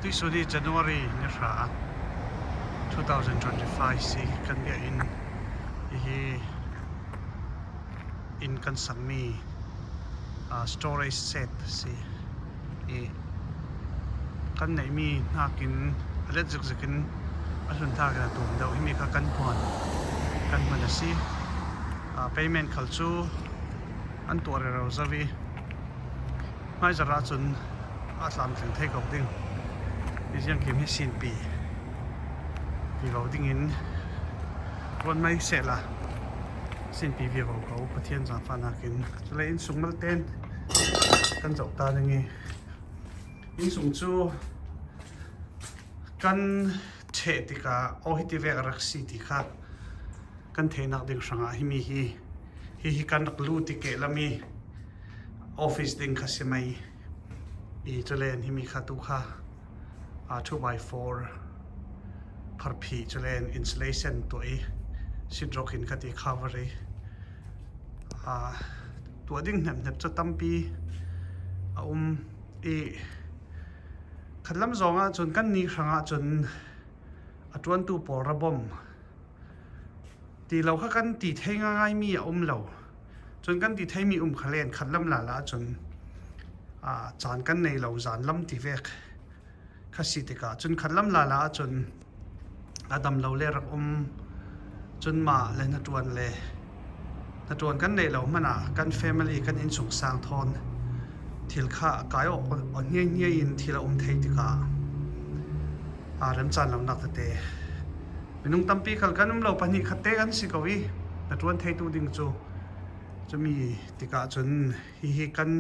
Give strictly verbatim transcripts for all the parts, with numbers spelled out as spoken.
Tuisun hi January ni hra two thousand twenty-five si kan biakinn hi, in kan sang mi, ah, storage shed si i kan neih mi hnakin a let zikzikin a hlun thakin a tum deuh hi mi kha kan hmuan, kan hmuan a si. Ah, payment khal chu an tuah rero zo i, hmaizarah chun a tlamtling thei ko ding. Hi ziang kim hi sinpi vivo dingin ruat mai seh la, sinpi vivo ko Pathian zangfahnakin. Chule insung malten kan zoh ta ding i, insung chu kan ṭheh tikah aw hiti vek a rak si ti kha kan theihnak ding hrangah hi mi hi, hi hi kan rak lut i kehlam i office ding kha si mai i, chulen hi mi kha tu kha, ah, two by four pharphih chulen insulation tuah i, sheetrock in kha ti, cover i, ah, tuah ding hnephnep chu tampi a um i, khatlam zawngah chun kan ni hrangah chun a ṭuantu pawl rabawm ti lo kha kan ti thei ngaingai mi a um lo. Chun kan ti thei mi um kha len khatlam lala chun, ah, caan kan nei lo, zan lam ti vek kha si tikah chun khatlam lala chun a dam lo le rak um. Chun mah le hnaṭuan le hnaṭuan kan neih lo hmanah kan family, kan innsungsang thawn thil kha a kai awk aw hniai hniai in thil a um thei tikah, a remcaan lonak tete minung tampi khal kan um lo, pahnih khatte kan si ko i, hnaṭuan theitu ding cu. Cumi tikah cun hihi kan,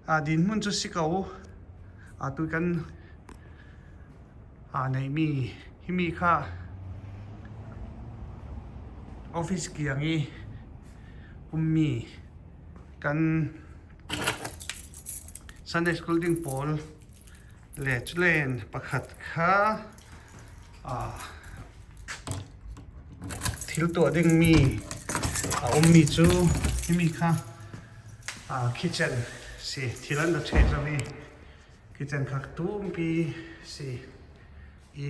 a, dinhmun cu si ko. A, tu kan, a, neihmi himi kha office kiang i ummi kan Sunday school ding pawl le culen pakhat kha, a, thil tuah dingmi a ummi cu himi kha, a, kitchen si, thil an rak ṭheh zo i kitchen kha tumpi si i,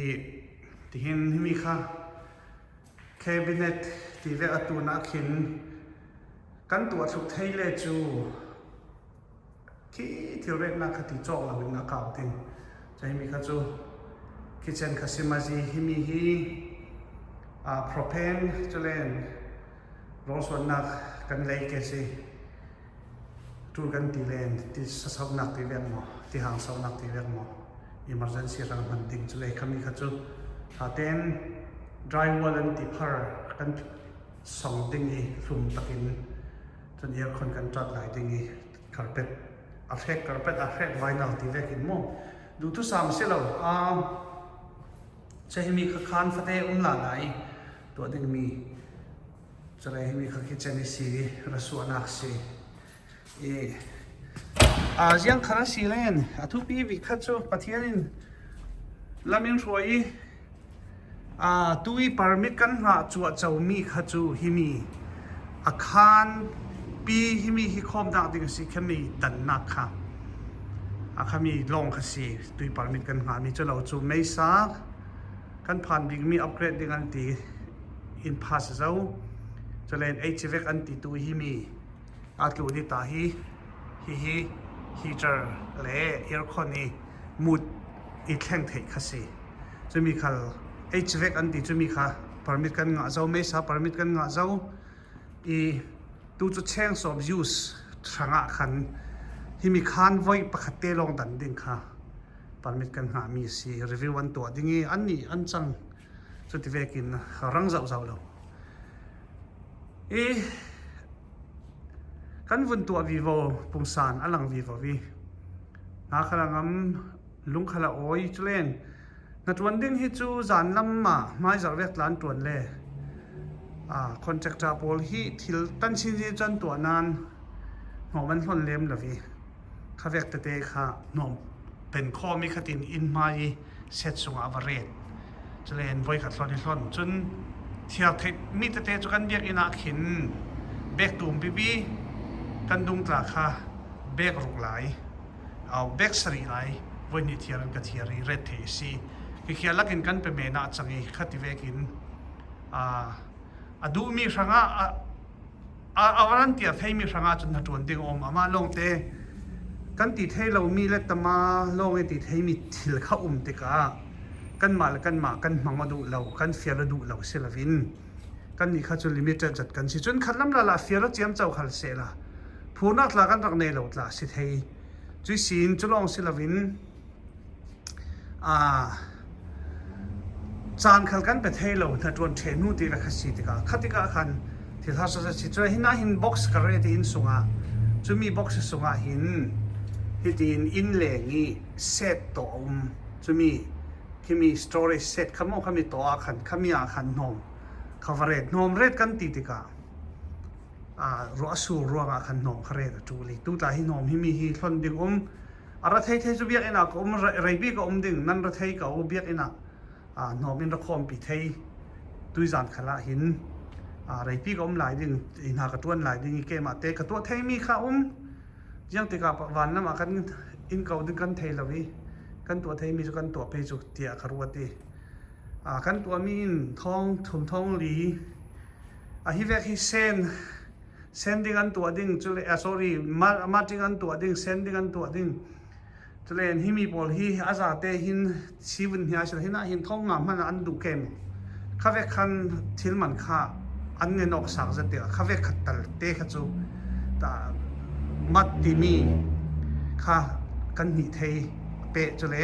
tihin himi kha cabinet ti vek a tunah khin kan tuah thluk thei le cu khi thil retnak kha ti cawk lo in a kau ding. Cun himi kha cu kitchen kha si maw si, himi hi, a, propane culen rawlsuannak kan lei ke si. Ṭul kan ti len ti sasaunak ti vek maw, ti hangsonak ti vek maw, emergency hrang hman ding cu lei khami kha cu. Ṭhaten drywall an ti phar kan song ding i hlum takin cun aircon kan ṭat lai ding i carpet a hrek, carpet a hrek vinyl ti vekin maw, duhthusam si lo. A, cahimi kha khan fate um lala i tuah dingmi. Cule himi kha kitchen i si, rasuahnak si. I, a, ziang kha a si len, a thupi bik kha cu Pathian in lam in hruai i, a, tu i permit kan ngah cuahcomi kha cu himi a khan pi, himi hi khawmnak ding a si, khami tannak kha a khami lawng kha si. Tu i permit kan ngahmi cu lo cu meisa kan phan bikmi upgrade ding an ti in pass zo. Cule H vac an ti tu himi a tlu ni ta hi, hihi heater le aircon i mut i thleng theih kha si. Cumi khal H vac an ti, cumi kha permit kan ngah zo, meisa permit kan ngah zo i, tu cu change of use hrangah khan himi khan voi pakhat te lawng dan ding kha permit kan ngahmi a si. Review an tuah ding i, an nih an cang cuti vekin rang zohzoh lo. I, kan vun tuah vivo, pungsan a lang vivo i, hna kha la ngam, lung kha la awi, culen hnaṭuan ding hi cu zan lam ah hmaizarh vek tla an ṭuan le, a, contractor pawl hi thil tan sinsin cu an tuah nain hnawm an hlawn lem lo i, kha vek tete kha hnawm pen khawm i khatin inn hmai i set sungah a va ret. Cule an voi khat hlawn i hlawn. Cun thiar theih mi tete cu kan biakinn ah khin bag tum pipi, kan dung tla kha bag ruk lai, au, bag sarih lai, Voi nih thiar an ka thiar i ret thei si. Kikhial lakin kan pe mena a cang i khati vekin, a, a duhmi hrangah a, a, a volunteer theimi hrangah cun hnaṭuan ding a um. Amah lawngte kan ti thei lomi le tama lawng i ti theimi thil kha um tikah kanmah le kanmah kan hmang aw duh lo, kan fial aw duh lo si loin kannih kha cu limited zat kan si. Cun khatlam lala fial aw ciamco khal sehla phurnak tla kan rak nei lo tla si thei. Cuih sin cu lawng si loin aa, caan khal kan pe thei lo, hnaṭuan ṭheh hnu ti ve kha si tikah, kha tikah khan thil harsa si. Cun hinah hin box ka reh ti inn sungah, cumi box sungah hin hitin inn leng i set tawh a um. Cumi khimi storage set kha maw, khami tawh ah khan, khami ah khan hnawm kha va ret, hnawm ret kan ti tikah, aa, ruah a sur ruangah khan hnawm kha ret a ṭul i, tu tla hi hnawm himi hi hlon ding um. A ra thei thei cu biakinn ah ka um, re-, reipi ka um ding, nan ra thei ko, biakinn ah, aa, hnawm in ra khawmpi thei. Tuizan khal ah hin, aa, reipi ka um lai ding, i hna ka ṭuan lai ding i, keimah te ka tuah theimi kha um. Ziang tikah vanlam ah kan in ko ding kan thei lo i, kan tuah theimi cu kan tuah pei cu tiah ka ruat i, aa, kan tuahmi in thawng thum thawng li, a hi vek hi sen, sen ding an tuah ding, cule, ah, sorry, ma-, mating an tuah ding, sen ding an tuah ding. Cule himi pawl hi a zate hin sivun hnia sila hinah hin thawng nga hmanh an duh kem. Kha vek khan thil man kha an nen awk sak zat tikah kha vek khat tal te kha cu ta mat timi kha kan hnih thei peh, cule,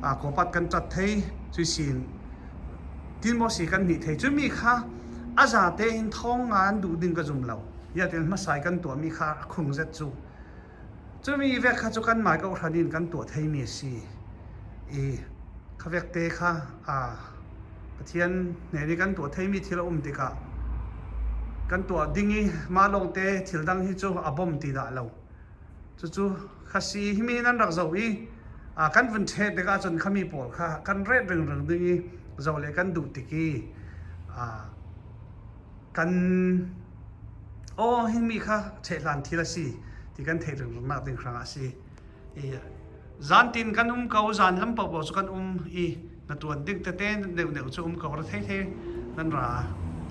aa, kawpat kan ṭat thei, cuih sin tin maw si kan hnih thei. Cumi kha a zate hin thawng nga an duh ding ka zum lo. Ziatin hmasa i kan tuahmi kha a khung zet cu. Cumi vek kha cu kan mai kawhhran in kan tuah theimi a si. I kha vek te kha, aa, Pathian hnen i kan tuah theimi thil a um tikah kan tuah ding i, mah lawngte thil dang hi cu a bawm ti dah lo. Cucu kha si, himi nan rak zoh i, aa, kan vun ṭheh tikah cun khami pawl kha kan ret ringring ding i, zoh le kan duh tik i, aa, kan, aw, himi kha ṭheh hlan thil a si ti kan theih ringringnak ding hrangah a si. I, zantin kan um ko, zan lam paohpaoh cu kan um i, hnaṭuan ding tete neuhneuh cu um ko, ra thei thei nan ra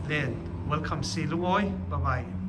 len. Welcome si, lungawi. Bye bye.